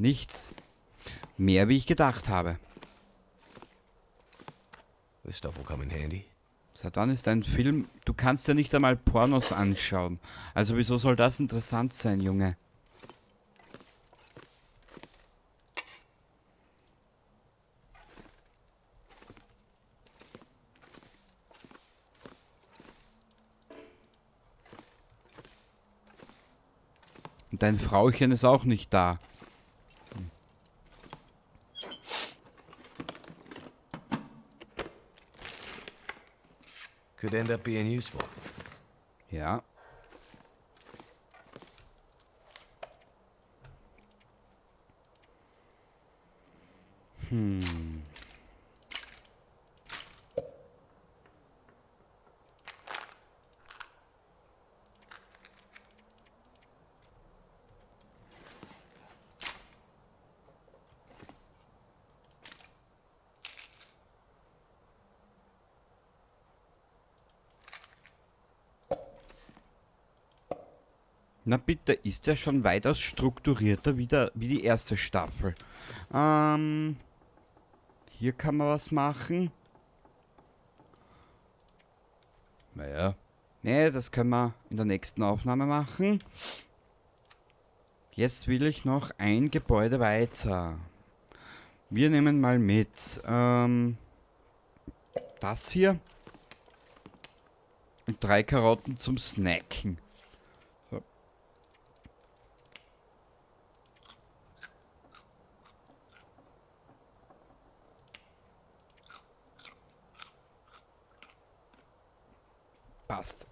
Nichts. Mehr, wie ich gedacht habe. This stuff will come in handy. Seit wann ist ein Film? Du kannst ja nicht einmal Pornos anschauen. Also wieso soll das interessant sein, Junge? Und dein Frauchen ist auch nicht da. Could end up being useful. Ja. Na bitte, ist ja schon weitaus strukturierter wie die erste Staffel. Hier kann man was machen. Naja. Nee, das können wir in der nächsten Aufnahme machen. Jetzt will ich noch ein Gebäude weiter. Wir nehmen mal mit. Das hier. Und 3 Karotten zum Snacken. So. Passt.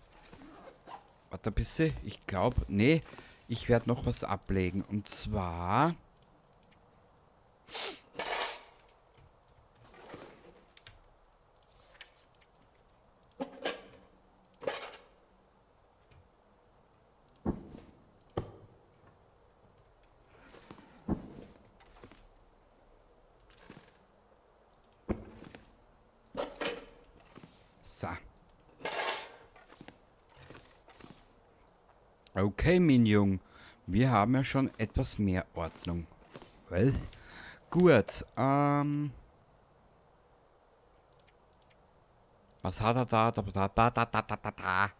Warte ein bisschen. Ich glaub, nee, ich werd noch was ablegen. Und zwar... So. Okay, mein Jung. Wir haben ja schon etwas mehr Ordnung. Was? Gut. Was hat er da? Da, da, da, da, da, da, da, da.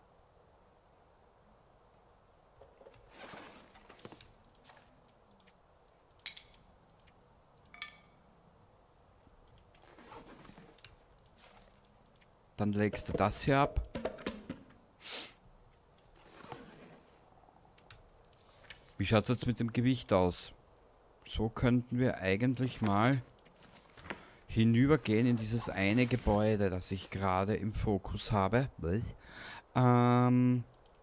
Dann legst du das hier ab. Wie schaut's jetzt mit dem Gewicht aus? So könnten wir eigentlich mal hinübergehen in dieses eine Gebäude, das ich gerade im Fokus habe. Was?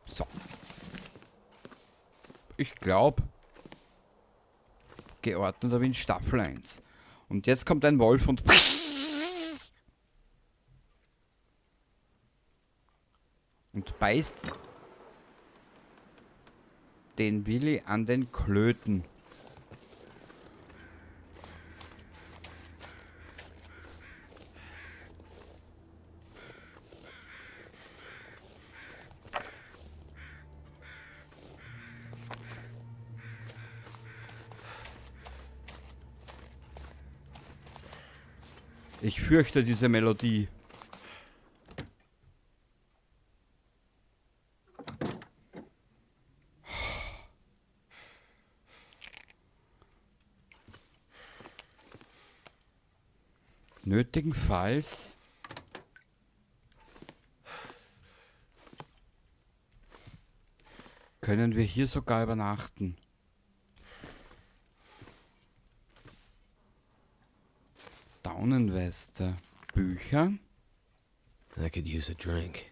So. Ich glaub, geordneter wie in Staffel 1. Und jetzt kommt ein Wolf und... Und beißt den Willi an den Klöten. Ich fürchte diese Melodie. Nötigenfalls können wir hier sogar übernachten. Daunenweste. Bücher. I could use a drink.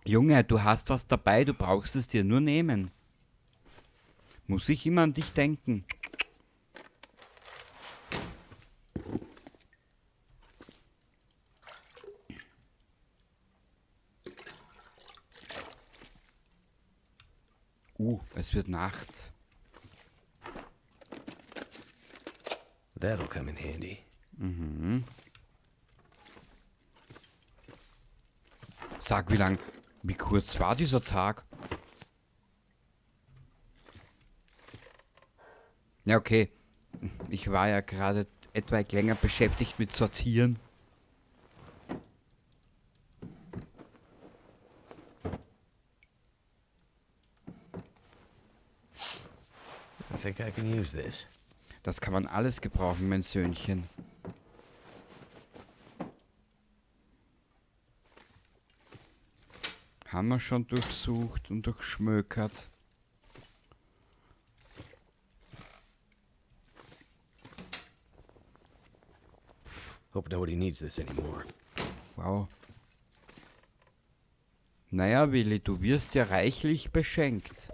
Junge, du hast was dabei, du brauchst es dir nur nehmen. Muss ich immer an dich denken. Es wird Nacht. That'll come in handy. Sag, wie lang, wie kurz war dieser Tag? Ja, okay. Ich war ja gerade etwa länger beschäftigt mit Sortieren. I think I can use this. Das kann man alles gebrauchen, mein Söhnchen. Haben wir schon durchsucht und durchschmökert. Hope nobody needs this anymore. Wow. Naja, Willi, du wirst ja reichlich beschenkt.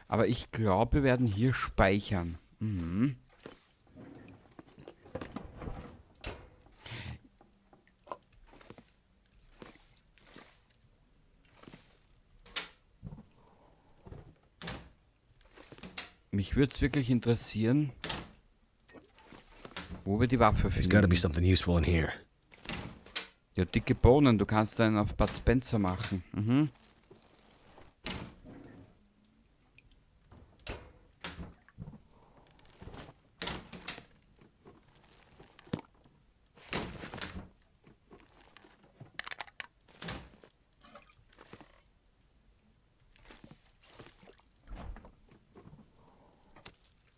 Aber ich glaube, wir werden hier speichern. Mich würd's wirklich interessieren, wo wir die Waffe There's got to be finden. something useful in here. Ja, dicke Bohnen, du kannst einen auf Bud Spencer machen.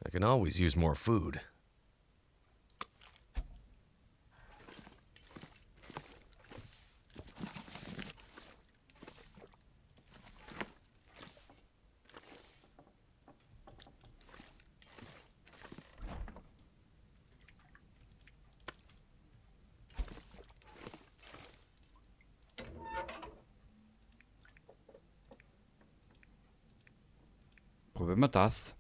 I can always use more food. Probieren wir das.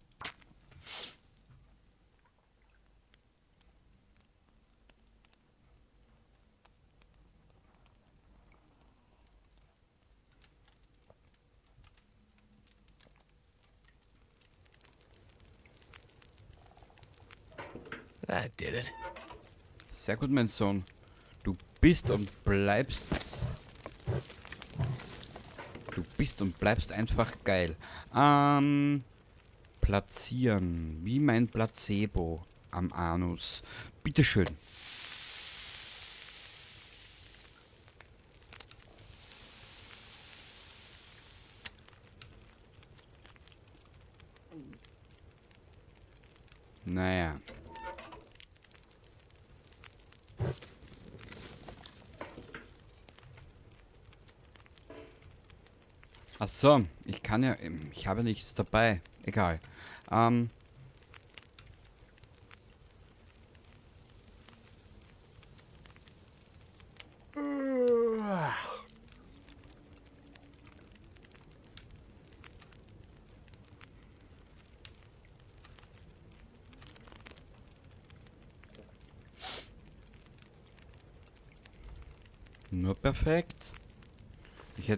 That did it. Sehr gut, mein Sohn. Du bist und bleibst... Du bist und bleibst einfach geil. Platzieren. Wie mein Placebo am Anus. Bitteschön. Naja. Ach so, ich kann ja, ich habe nichts dabei. Egal. Nur perfekt. Ich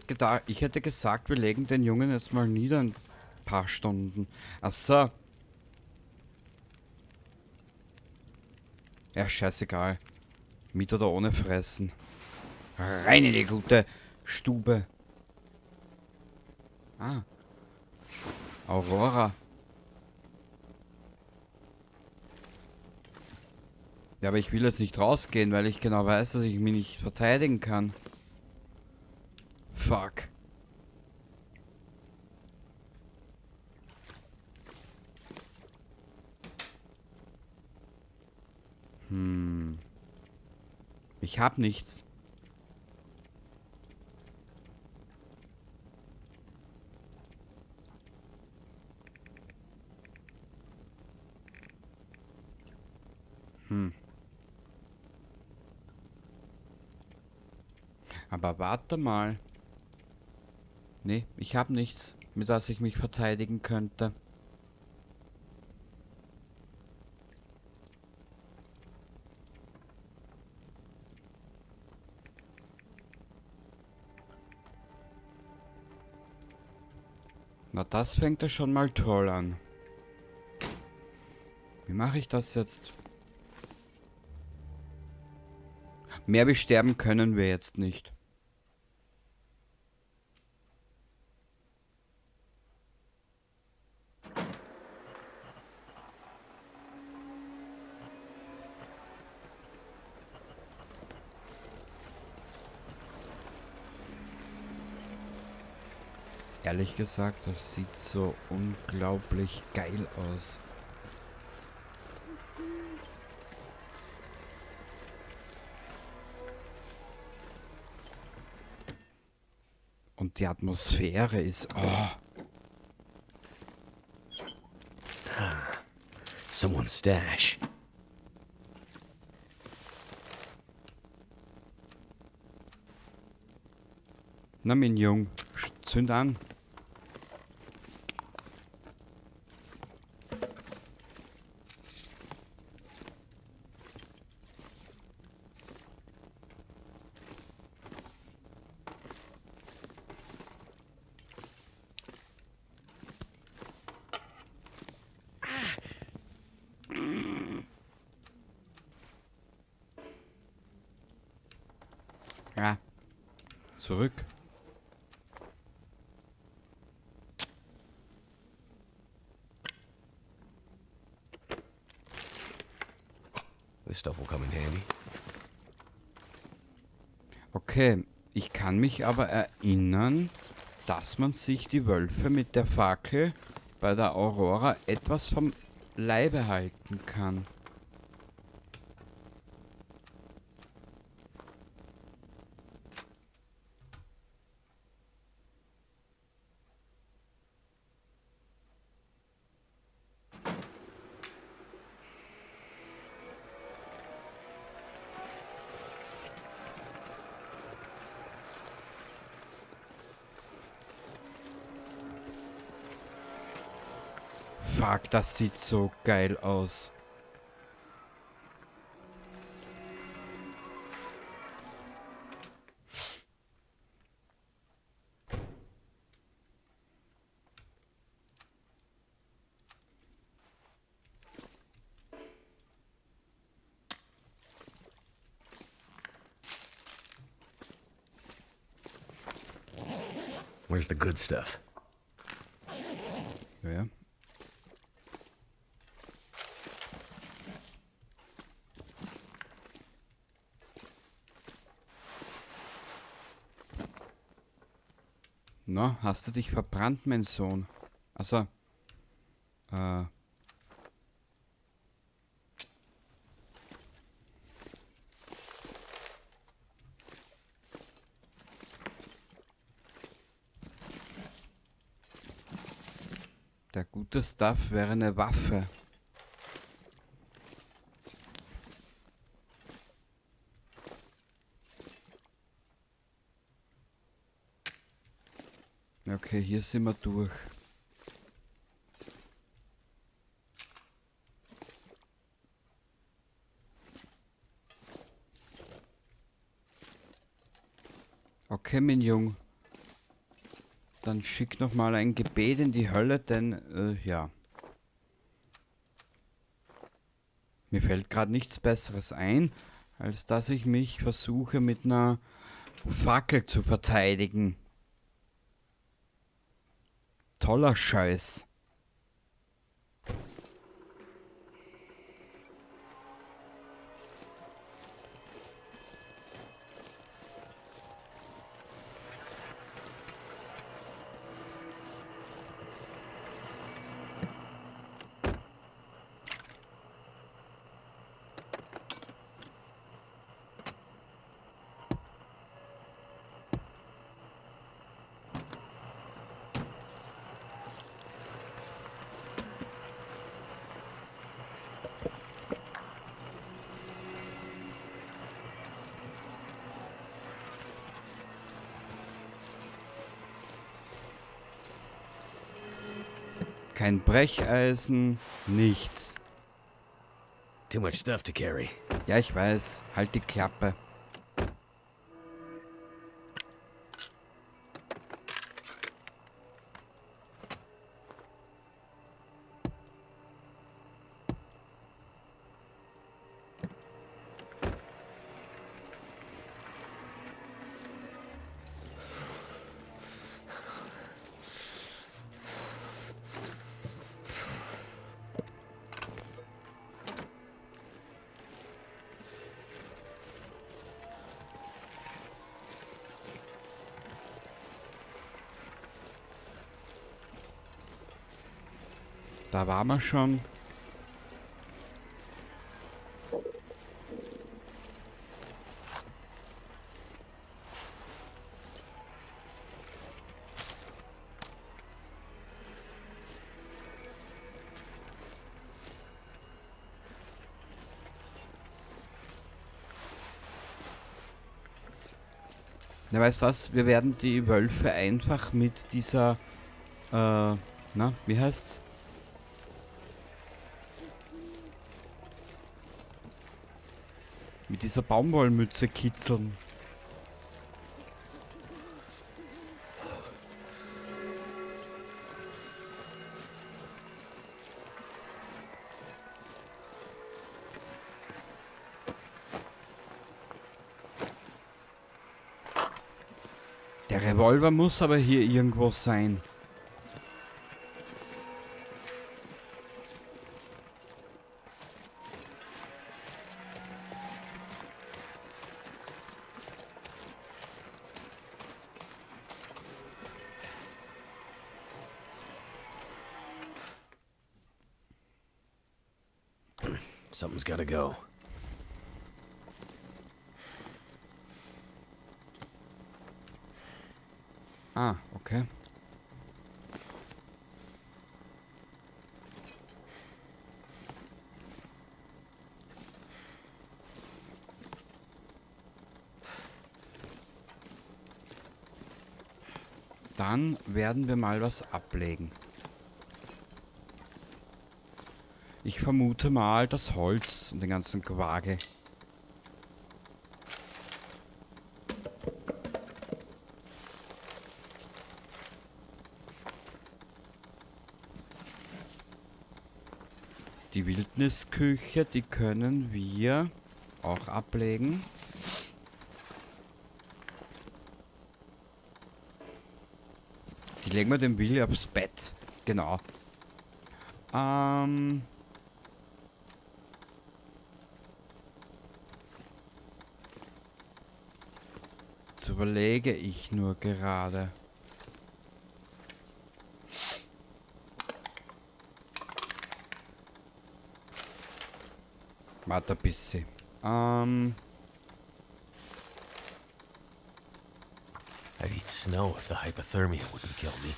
hätte gesagt, wir legen den Jungen jetzt mal nieder ein paar Stunden. Ach so. Ja, scheißegal. Mit oder ohne Fressen. Rein in die gute Stube. Ah. Aurora. Ja, aber ich will jetzt nicht rausgehen, weil ich genau weiß, dass ich mich nicht verteidigen kann. Fuck. Ich hab nichts. Aber warte mal. Nee, ich hab nichts, mit das ich mich verteidigen könnte. Na, das fängt ja schon mal toll an. Wie mache ich das jetzt? Mehr wie sterben können wir jetzt nicht. Ehrlich gesagt, das sieht so unglaublich geil aus. Und die Atmosphäre ist... Oh. Someone's stash. Na, mein Jung, zünd an. Ja. Zurück. This stuff will come in handy. Okay, ich kann mich aber erinnern, dass man sich die Wölfe mit der Fackel bei der Aurora etwas vom Leibe halten kann. Fuck, das sieht so geil aus. Where's the good stuff? Ja. Na, hast du dich verbrannt, mein Sohn? Also, der gute Stuff wäre eine Waffe. Okay, hier sind wir durch. Okay, mein Jung. Dann schick noch mal ein Gebet in die Hölle, denn ja. Mir fällt grad nichts Besseres ein, als dass ich mich versuche, mit einer Fackel zu verteidigen. Toller Scheiß. Kein Brecheisen, nichts. Too much stuff to carry. Ja, ich weiß. Halt die Klappe. Da waren wir schon. Na, weißt du was? Wir werden die Wölfe einfach mit dieser, na, wie heißt's? Mit dieser Baumwollmütze kitzeln. Der Revolver muss aber hier irgendwo sein. Something's got to go. Ah, okay. Dann werden wir mal was ablegen. Ich vermute mal das Holz und den ganzen Quagel. Die Wildnisküche, die können wir auch ablegen. Die legen wir dem Willi aufs Bett. Genau. Jetzt überlege ich nur gerade. Warte ein bisschen. I'd eat snow if the hypothermia wouldn't kill me.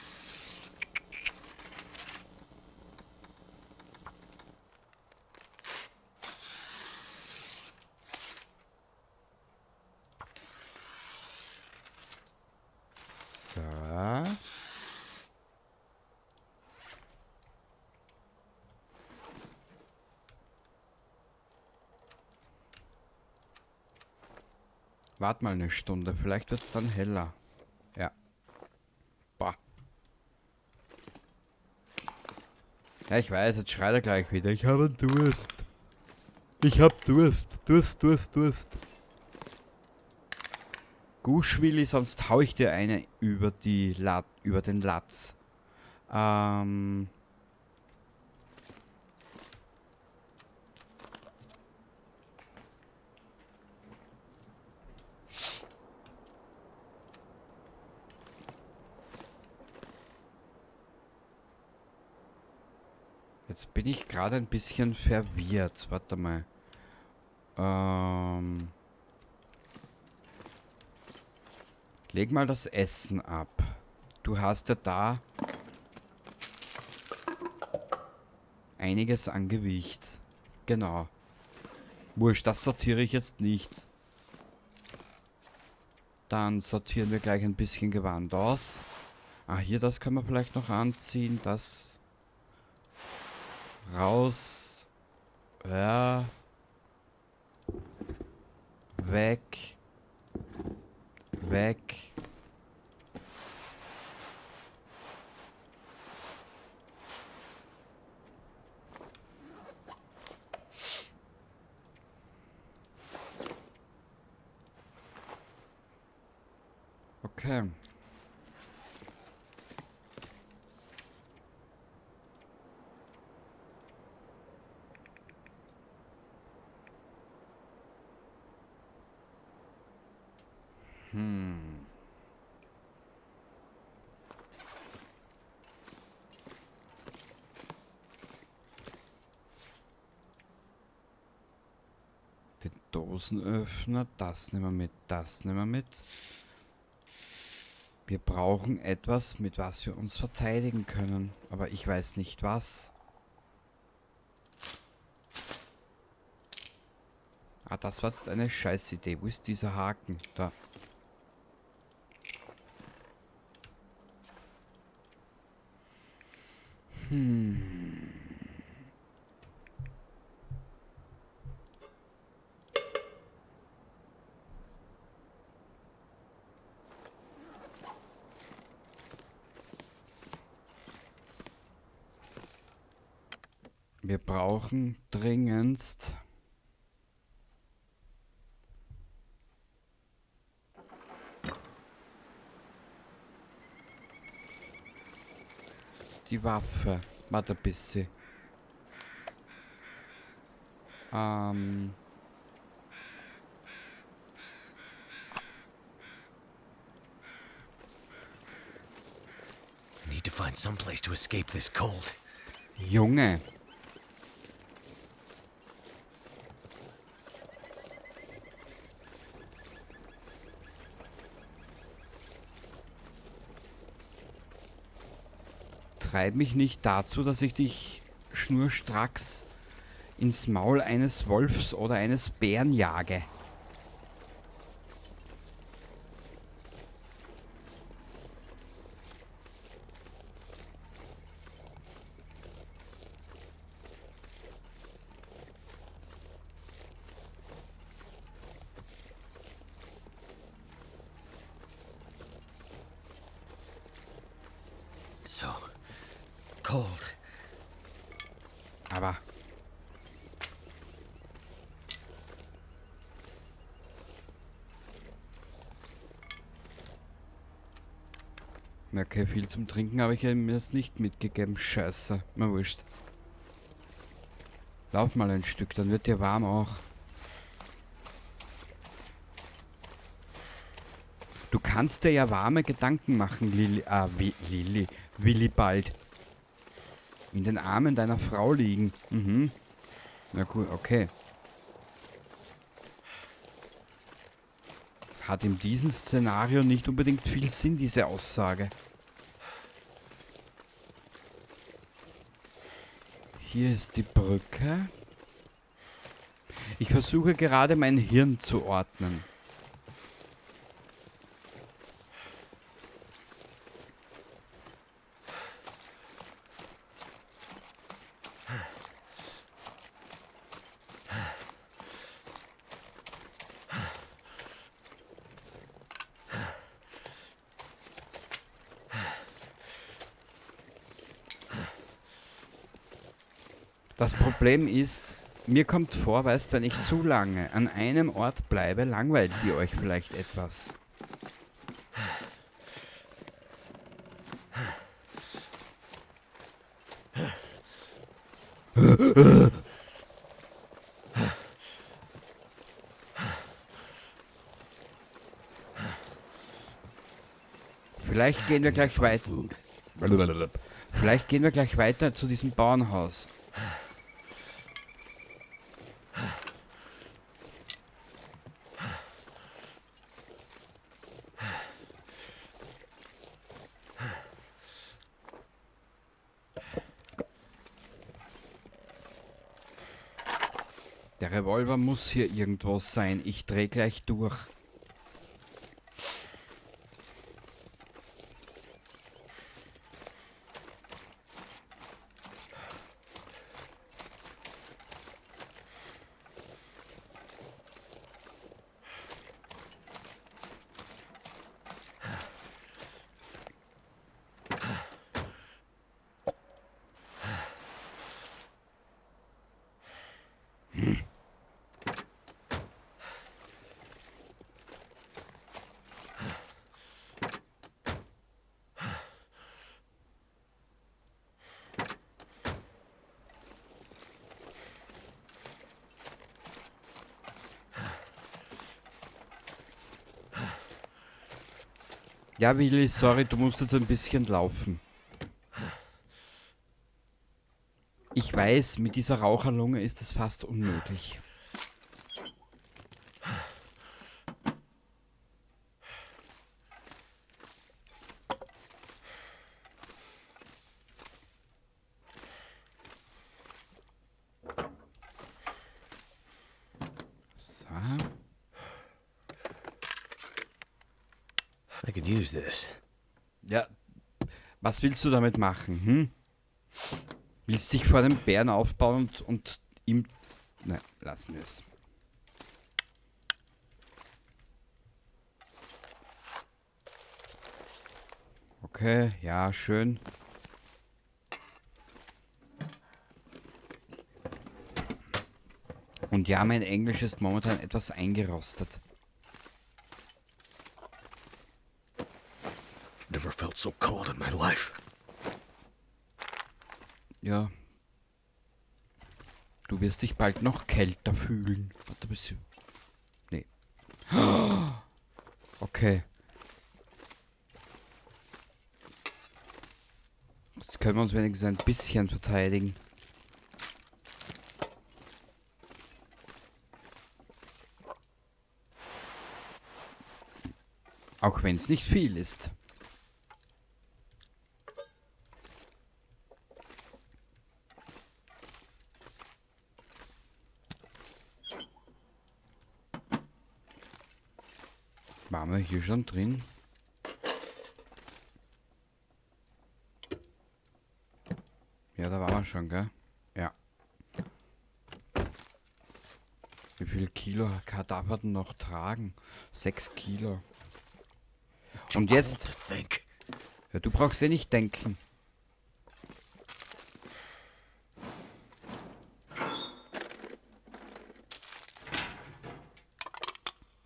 So. Wart mal eine Stunde, vielleicht wird's dann heller. Ja. Boah. Ja, ich weiß, jetzt schreit er gleich wieder. Ich habe Durst. Ich hab Durst. Durst, Durst, Durst. Guschwilli, sonst hau ich dir eine über die über den Latz. Jetzt bin ich gerade ein bisschen verwirrt. Warte mal. Leg mal das Essen ab. Du hast ja da einiges an Gewicht. Genau. Wurscht, das sortiere ich jetzt nicht. Dann sortieren wir gleich ein bisschen Gewand aus. Ah, hier, das können wir vielleicht noch anziehen. Das raus. Ja. Weg. Weg. Okay. Dosenöffner. Das nehmen wir mit, das nehmen wir mit. Wir brauchen etwas, mit was wir uns verteidigen können. Aber ich weiß nicht was. Ah, das war jetzt eine Scheißidee. Wo ist dieser Haken? Da. Wir brauchen dringendst die Waffe. Warte ein bisschen. I need to find some place to escape this cold. Junge. Treib mich nicht dazu, dass ich dich schnurstracks ins Maul eines Wolfs oder eines Bären jage. So cold. Aber okay, viel zum Trinken habe ich mir das nicht mitgegeben. Scheiße, mir wurscht. Lauf mal ein Stück, dann wird dir warm auch. Du kannst dir ja warme Gedanken machen, Lilly, Lilly, Willibald. In den Armen deiner Frau liegen. Mhm. Na gut, okay. Hat in diesem Szenario nicht unbedingt viel Sinn, diese Aussage. Hier ist die Brücke. Ich versuche gerade, mein Hirn zu ordnen. Das Problem ist, mir kommt vor, weißt, wenn ich zu lange an einem Ort bleibe, langweilt ihr euch vielleicht etwas. Vielleicht gehen wir gleich weiter. Vielleicht gehen wir gleich weiter zu diesem Bauernhaus. Der Revolver muss hier irgendwo sein. Ich dreh gleich durch. Ja, Willi, sorry, du musst jetzt ein bisschen laufen. Ich weiß, mit dieser Raucherlunge ist es fast unmöglich. So. I could use this. Ja, was willst du damit machen, hm? Willst dich vor dem Bären aufbauen und ihm... Nein, lassen wir es. Okay, ja, schön. Und ja, mein Englisch ist momentan etwas eingerostet. Never felt so cold in my life. Ja. Du wirst dich bald noch kälter fühlen. Warte, bis sie... Nee. Okay. Jetzt können wir uns wenigstens ein bisschen verteidigen. Auch wenn es nicht viel ist. Waren wir hier schon drin? Ja, da waren wir schon, gell? Ja. Wie viel Kilo darf er denn noch tragen? 6 Kilo. Und jetzt? Ja, du brauchst eh nicht denken.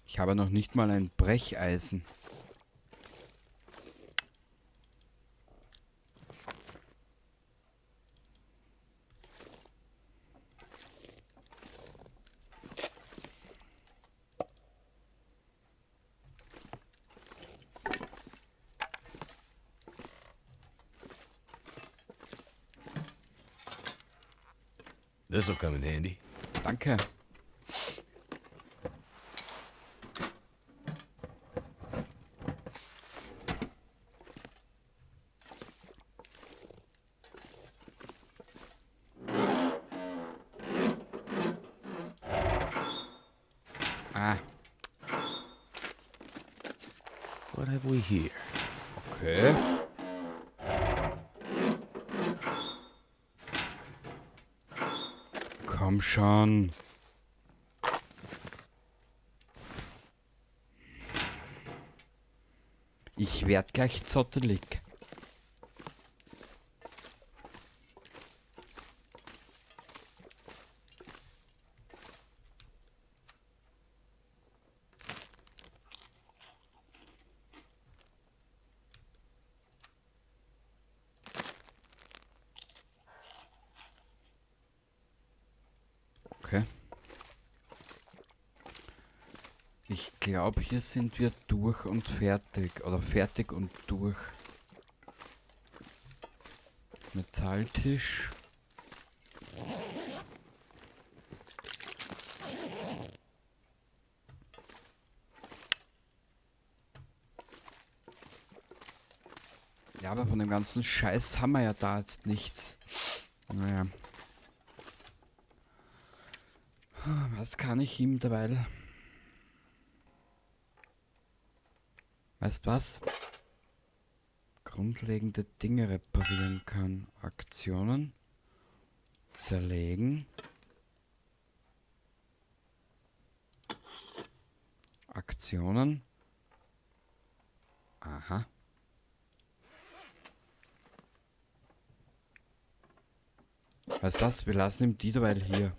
Ich habe noch nicht mal ein Brecheisen. This'll come in handy. Danke. Ah. What have we here? Okay. Komm schon. Ich werd gleich zottelig. Okay. Ich glaube, hier sind wir durch und fertig. Oder fertig und durch. Metalltisch. Ja, aber von dem ganzen Scheiß haben wir ja da jetzt nichts. Naja. Was kann ich ihm derweil? Weißt was? Grundlegende Dinge reparieren kann. Aktionen. Zerlegen. Aktionen. Aha. Weißt was? Wir lassen ihm die derweil hier.